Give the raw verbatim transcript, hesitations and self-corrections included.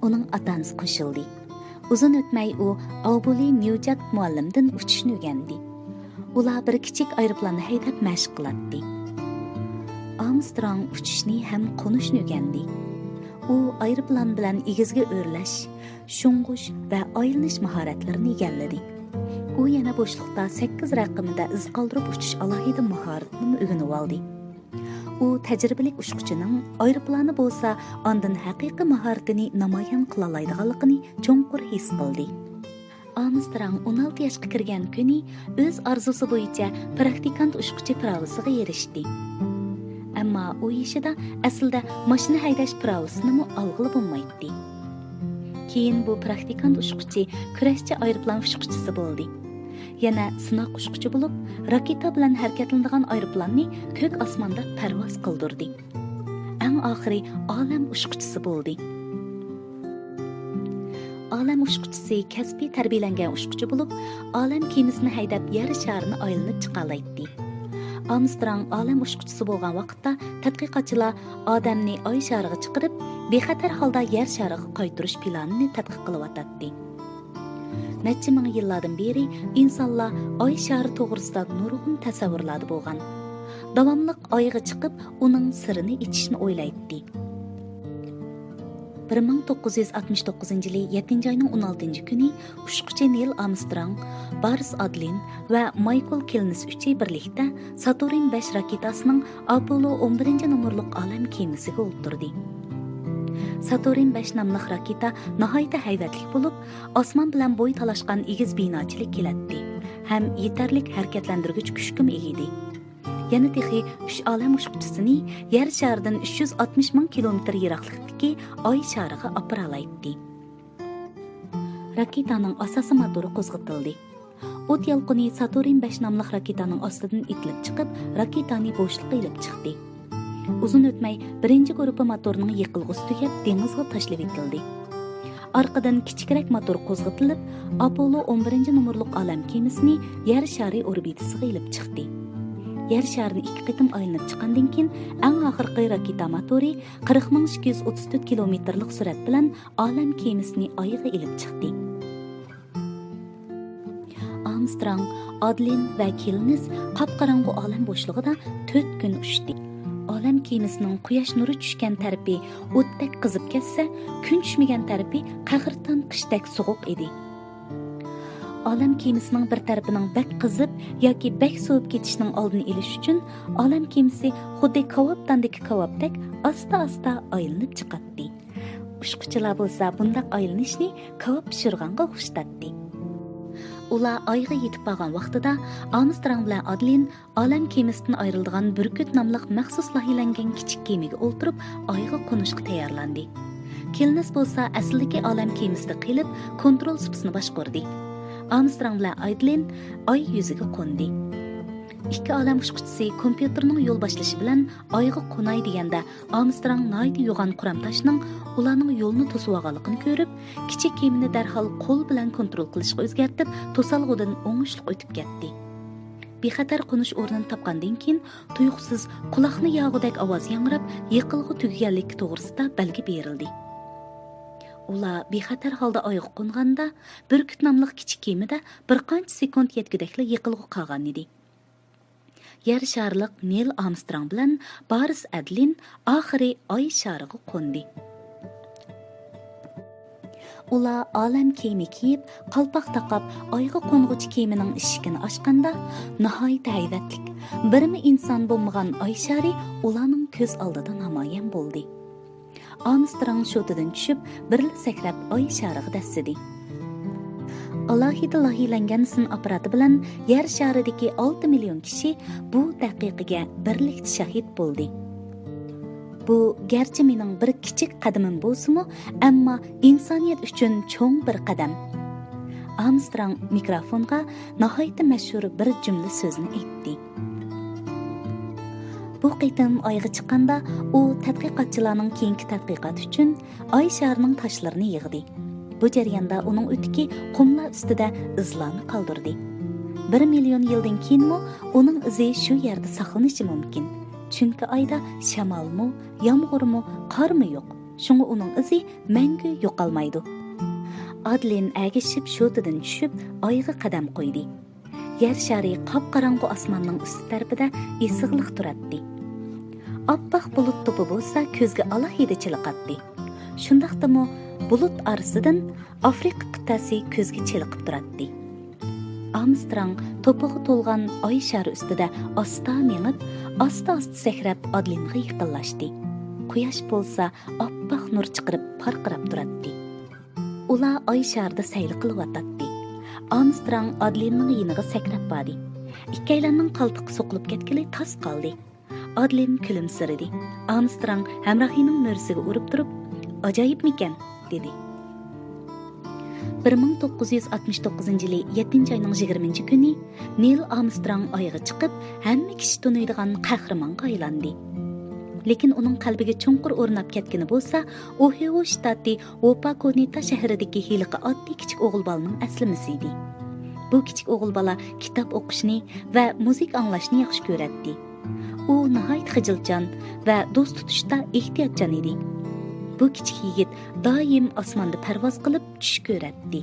ئۇنىڭ ئاتا-ئانىسى قوشۇلدى. ئۇزۇن ئۆتمەي ئۇ ئاۋبولى نيۇجات مۇئەللىمدىن ئۇچۇشنى ئۆگەندى. ئۇلار بىر كىچىك ئايروپىلاننى ھەيدەپ مەشىق قىلاتتى. ئارمسترونگ ئۇچۇشنى ھەم قونۇشنى ئۆگەندى. ئۇ ئايروپىلان بىلەن ئېگىزگە ئۆرلەش، شۇڭغۇش ۋە ئايلىنىش ماھارەتلىرىنى ئىگىلىدى. ئۇ يەنە بوشلۇقتا سەككىز رەقىمىدە ئىز قالدۇرۇپ ئۇچۇش ئالاھىدە ماھارىتىنىمۇ ئۆگىنىۋالدى. ئۇ تەجرىبىلىك ئۇچقۇچىنىڭ ئايروپىلانى بولسا ئاندىن ھەقىقىي ماھارىتىنى نامايان قىلالايدىغانلىقىنى چوڭقۇر ھېس قىلدى. ئارمسترونگ ئون ئالتە ياشقا كىرگەن كۈنى ئۆز ئارزۇسى بويىچە پراكتىكانت ئۇچقۇچى پىراۋىسىغا ئېرىشتى. ئەمما ئۇ يېشىدا ئەسلىدە ماشىنا ھەيدەش پىراۋىسىنىمۇ ئالغىلى بولمايتتى. كېيىن بۇ پراكتىكانت ئۇچقۇچى كۈرەشچى ئايروپىلان ئۇچقۇچىسى بولدى. يەنە سىناق ئۇچقۇچى بولۇپ، راكېتا بىلەن ھەرىكەتلىنىدىغان ئايروپىلاننى كۆك ئاسماندا پەرۋاز قىلدۇردى. ئەڭ ئاخىرى ئالەم ئۇچقۇچىسى بولدى. ئالەم ئۇچقۇچىسى كەسپىي تەربىيەلەنگەن ئۇچقۇچى بولۇپ، ئالەم كېمىسىنى ھەيدەپ يەر شارىنى ئايلىنىپ چىقالايتتى. ئارمسترونگ ئالەم ئۇچقۇچىسى بولغان ۋاقىتتا تەتقىقاتچىلار ئادەمنى ئاي شارىغا چىقىرىپ، بىخەتەر ھالدا يەر شارىغا قايتۇرۇش پىلانىنى تەتقىق قىلىۋاتاتتى. نەچچە مىڭ يىللاردىن بېرى ئىنسانلار ئاي شارى توغرىسىدا نۇرغۇن تەسەۋۋۇرلاردا بولغان. داۋاملىق ئايغا چىقىپ، ئۇنىڭ سىرىنى ئېچىشنى ئويلايتتى. بىر مىڭ توققۇز يۈز ئاتمىش توققۇزىنچى يىلى يەتتىنچى ئاينىڭ ئون ئالتىنچى كۈنى ئۇچقۇچى نېيل ئارمسترونگ، بارس ئادلېن ۋە مايكل كىلنىس ئۈچى بىرلىكتە ساتۇرن بەش راكېتاسىنىڭ ئاپوللو ئون بىرىنچى نومۇرلۇق ئالەم كېمىسىگە ئولتۇردى. ساتۇرن بەش ناملىق راكېتا ناھايىتى ھەيۋەتلىك بولۇپ، ئاسمان بىلەن بوي تالاشقان ئېگىز بىناچىلىك كېلەتتى ھەم يېتەرلىك ھەرىكەتلەندۈرگۈچ كۈچكىمۇ ئىگە ئىدى. يەنە تېخى ئۈچ ئالەم ئۇچقۇچىسىنى يەر شارىدىن ئۈچ يۈز ئاتمىش مىڭ كىلومېتىر يىراقلىقتىكى ئاي شارىغا ئاپىرالايتتى. راكېتانىڭ ئاساسىي موتورى قوزغىتىلدى. ئوت يالقۇنى ساتۇرن بەش ناملىق راكېتانىڭ ئاستىدىن ئېتىلىپ چىقىپ، راكېتانى بوشلۇققا ئېلىپ چىقتى. ئۇزۇن ئۆتمەي، بىرىنچى گۇرۇپپا موتورنىڭ يېقىلغۇسى تۈگەپ، دېڭىزغا تاشلىۋېتىلدى. ئارقىدىن كىچىكرەك موتور قوزغىتىلىپ، ئاپوللو ئون بىرىنچى نومۇرلۇق ئالەم كېمىسىنى يەر شارى ئوربىتىسىغا ئېلىپ چىقتى. يەر شارىنى ئىككى قېتىم ئايلىنىپ چىققاندىن كېيىن، ئەڭ ئاخىرقى راكېتا موتورى قىرىق مىڭ ئىككى يۈز ئوتتۇز تۆت كىلومېتىرلىق سۈرئەت بىلەن ئالەم كېمىسىنى ئايغا ئېلىپ چىقتى. ئارمسترونگ، ئادلېن ۋە كىلنىس قاپقاراڭغۇ ئالەم بوشلۇقىدا تۆت كۈن ئۇچتى. ئالەم كېمىسىنىڭ قۇياش نۇرى چۈشكەن تەرىپى ئوتتەك قىزىپ كەتسە، كۈن چۈشمىگەن تەرىپى قەھرىتان قىشتەك سوغۇق ئىدى. ئالەم كېمىسىنىڭ بىر تەرىپىنىڭ بەك قىزىپ ياكى بەك سوۋۇپ كېتىشىنىڭ ئالدىنى ئېلىش ئۈچۈن، ئالەم كېمىسى خۇددى كاۋاپتاندىكى كاۋاپتەك ئاستا-ئاستا ئايلىنىپ چىقاتتى. ئۇچقۇچىلار بولسا بۇنداق ئايلىنىشنى كاۋاپ پىشۇرغانغا ئوخشىتاتتى. ئۇلار ئايغا يېتىپ بارغان ۋاقتىدا ئارمسترونگ بىلەن ئادلېن ئالەم كېمىسىدىن ئايرىلىدىغان بۈركۈت ناملىق مەخسۇس لايىھەلەنگەن كىچىك كېمىگە ئولتۇرۇپ، ئايغا قونۇشقا تەييارلاندى. كىلنىس بولسا ئەسلىدىكى ئالەم كېمىسىدە قېلىپ، كونترول سۇپىسىنى باشقۇردى. ئارمسترونگ بىلەن ئادلېن ئاي يۈزىگە قوندى. ئىككى ئالەم ئۇچقۇچىسى كومپيۇتېرنىڭ يول باشلىشى بىلەن ئايغا قوناي دېگەندە، ئارمسترونگ ناھايىتى يوغان قۇرام تاشنىڭ ئۇلارنىڭ يولىنى توسۇۋالغانلىقىنى كۆرۈپ، كىچىك كېمىنى دەرھال قول بىلەن كونترول قىلىشقا ئۆزگەرتىپ، توسالغۇدىن ئوڭۇشلۇق ئۆتۈپ كەتتى. بىخەتەر قونۇش ئورنىنى تاپقاندىن كېيىن، تۇيۇقسىز قۇلاقنى ياغۇدەك ئاۋاز ياڭراپ، يېقىلغۇ تۈگىگەنلىكى توغرىسىدا بەلگە بېرىلدى. ئۇلار بىخەتەر ھالدا ئايغا قونغاندا، بۈركۈت ناملىق كىچىك كېمىدە بىر قانچە سېكۇنت يەتكۈدەكلا يېقىلغۇ قالغانىدى. يەر شارلىق نېيل ئارمسترونگ بىلەن بارىس ئەدلىن ئاخىرى ئاي شارىغا قوندى. ئۇلار ئالەم كىيىمى كىيىپ، قالپاق تاقاپ، ئايغا قونغۇچە كېمىنىڭ ئىشىكىنى ئاچقاندا، ناھايىتى ھەيۋەتلىك، بىرمۇ ئىنسان بولمىغان ئاي شارى ئۇلارنىڭ كۆز ئالدىدا نامايان بولدى. ئارمسترونگ شوتىدىن چۈشۈپ، بىرلا سەكرەپ ئاي شارىغا دەسسىدى. ئالاھىدە لايىھەلەنگەن سىن ئاپپاراتى بىلەن يەر شارىدىكى ئالتە مىليون كىشى بۇ دەقىقىگە بىرلىكتە شاھىت بولدى. بۇ گەرچە مېنىڭ بىر كىچىك قەدىمىم بولسىمۇ، ئەمما ئىنسانىيەت ئۈچۈن چوڭ بىر قەدەم. ئارمسترونگ مىكروفونغا ناھايىتى مەشھۇر بىر جۈملە سۆزنى ئېيتتى. بۇ قېتىم ئايغا چىققاندا، ئۇ تەتقىقاتچىلارنىڭ كېيىنكى تەتقىقاتى ئۈچۈن ئاي شارىنىڭ تاشلىرىنى يىغدى. بۇ جەرياندا ئۇنىڭ ئۆتۈكى قۇملار ئۈستىدە ئىزلارنى قالدۇردى. بىر مىليون يىلدىن كېيىنمۇ ئۇنىڭ ئىزى شۇ يەردە ساقلىنىشى مۇمكىن. چۈنكى ئايدا شامالمۇ، يامغۇرمۇ، قارمۇ يوق. شۇڭا ئۇنىڭ ئىزى مەڭگۈ يوقالمايدۇ. ئادلىن ئەگىشىپ شوتىدىن چۈشۈپ، ئايغا قەدەم قويدى. يەر شارى قاپقاراڭغۇ ئاسماننىڭ ئۈستى تەرىپىدە ئېسىقلىق تۇراتتى. ئاپئاق بۇلۇت توپى بولسا كۆزگە ئالاھىدە چېلىقاتتى. شۇنداقتىمۇ بۇلۇت ئارىسىدىن ئافرىقا قىتئەسى كۆزگە چېلىقىپ تۇراتتى. ئارمسترونگ توپىغا تولغان ئاي شارى ئۈستىدە ئاستا مېڭىپ، ئاستا-ئاستا سەكرەپ ئادلىنغا يېقىنلاشتى. قۇياش بولسا ئاپئاق نۇر چىقىرىپ پارقىراپ تۇراتتى. ئۇلار ئاي شارىدا سەيلە قىلىۋاتاتتى. ئارمسترونگ ئادلىننىڭ يېنىغا سەكرەپ باردى. ئىككىيلەننىڭ قالپىقى سوقۇلۇپ كەتكىلى تاس قالدى. ئادلىن كۈلۈمسىرىدى. ئارمسترونگ ھەمراھىنىڭ مۈرىسىگە ئۇرۇپ تۇرۇپ، «ئاجايىپمىكەن؟» دېدى. بىر مىڭ توققۇز يۈز ئاتمىش توققۇزىنچى يىلى يەتتىنچى ئاينىڭ يىگىرمىنچى كۈنى نېيل ئارمسترونگ ئايغا چىقىپ، ھەممە كىشى تونۇيدىغان قەھرىمانغا ئايلاندى. لېكىن ئۇنىڭ قەلبىگە چوڭقۇر ئورناپ كەتكىنى بولسا، ئوھىئو شتاتى ۋوپاكونېتا شەھىرىدىكى ھېلىقى ئاددىي كىچىك ئوغۇل بالىنىڭ ئەسلىمىسى ئىدى. بۇ كىچىك ئوغۇل بالا كىتاب ئوقۇشنى ۋە مۇزىكا ئاڭلاشنى ياخشى كۆرەتتى. ئۇ ناھايىتى خىجىلچان ۋە دوست تۇتۇشتا ئېھتىياتچان ئىدى. بۇ كىچىك يىگىت دائىم ئاسماندا پەرۋاز قىلىپ چۈش كۆرەتتى.